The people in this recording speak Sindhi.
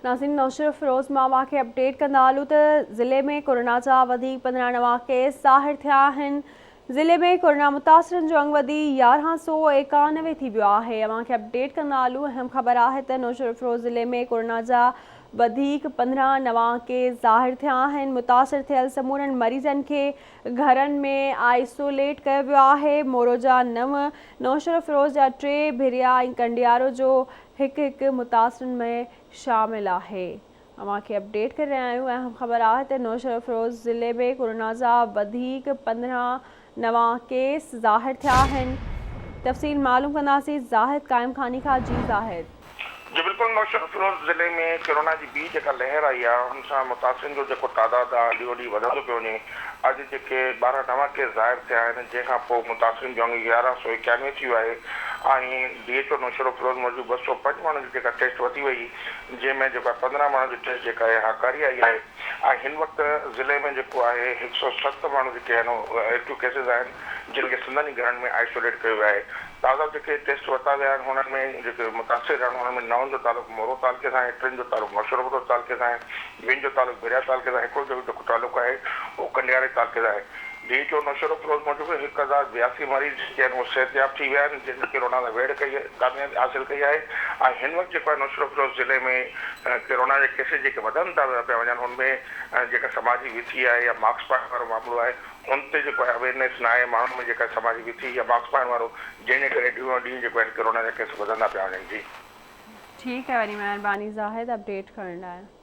ناظرين نوشهروفيروز مان اوهان کي اپڊيٽ ڪندا هلون ته ضلعي ۾ ڪورونا جا وڌيڪ 15 نوان ڪيس ظاهر ٿيا آهن ضلعي ۾ ڪورونا متاثرن جو انگ وڌي 1191 ٿي ويو آهي اوهان کي اپڊيٽ ڪندا هلون اهم خبر آهي ته نوشهروفيروز ضلعي ۾ ڪورونا جا وڌيڪ 15 نوان ڪيس ظاهر ٿيا آهن متاثر ٿيل سمورن مريضن کي گهرن ۾ آئسوليٽ ڪيو ويو آهي مورو جا نو نوشهروفيروز جا ٽي ڀريا ۽ ڪنڊيارو جو هڪ هڪ متاثرن ۾ شامل آهي. اوهان کي اپڊيٽ ڪري رهيا آهيون اهم خبر آهي ته نوشهروفيروز ضلعي ۾ ڪورونا جا وڌيڪ 15 نوان ڪيس ظاهر ٿيا آهن تفصيل معلوم ڪنداسين زاهد قائم خاني کان جي زاهد. جي بلڪل نوشهروفيروز ضلعي ۾ ڪورونا جي ٻي جيڪا لهر آئي آهي ان سان متاثرين جو جيڪو تعداد آهي ڏينهون ڏينهن وڌندو پيو وڃي اڄ جيڪي 12 نوان ڪيس ظاهر ٿيا آهن جنهن کان پوء متاثرين جو انگ 1191 ٿي ويو آهي ۽ ڊي ايڇ او نوشهروفيروز موجب 205 ماڻهن جي جيڪا ٽيسٽ وتي وئي جنهن ۾ جيڪو آهي 15 ماڻهن جي ٽيسٽ جيڪا آهي هاڪاري آئي آهي ۽ هن وقت ضلعي ۾ جيڪو آهي 107 ماڻهو جيڪي آهن اهي ايڪٽو ڪيسز آهن جن کي سندن ئي گهرن ۾ آئسوليٽ ڪيو ويو آهي تازا جيڪي ٽيسٽ ورتا ويا آهن انهن ۾ جيڪي متاثر آهن انهن ۾ نون جو تعلق مورو تعلقي سان آهي، ٽن جو تعلق نوشهروفيروز تعلقي سان آهي، ٻن جو تعلق ڀريا تعلقي سان، هڪڙو جو جيڪو تعلق آهي اهو ڪنڊياري تعلقي سان آهي. ڊي ايڇ او نوشهروفيروز موجب 1082 مريض جيڪي آهن اهي صحتياب ٿي ويا آهن جن ڪرونا سان ويڙهه ڪئي ڪاميابي حاصل ڪئي آهي ۽ هن وقت جيڪو آهي نوشهروفيروز ضلعي ۾ ڪرونا جا ڪيسز جيڪي وڌن ٿا پيا وڃن ان ۾ جيڪا سماجي وٿي آهي يا ماسڪ پائڻ وارو معاملو آهي ان تي جيڪو آهي اويرنيس ناهي ماڻهن ۾ جيڪا سماجي وٿي يا ماسڪ پائڻ وارو جنهن جي ڪري ڏينهون ڏينهن جيڪو آهن ڪرونا جا ڪيس وڌندا پيا وڃن جي. ٺيڪ آهي وڏي مهرباني زاهد اپڊيٽ ڪرڻ لاء.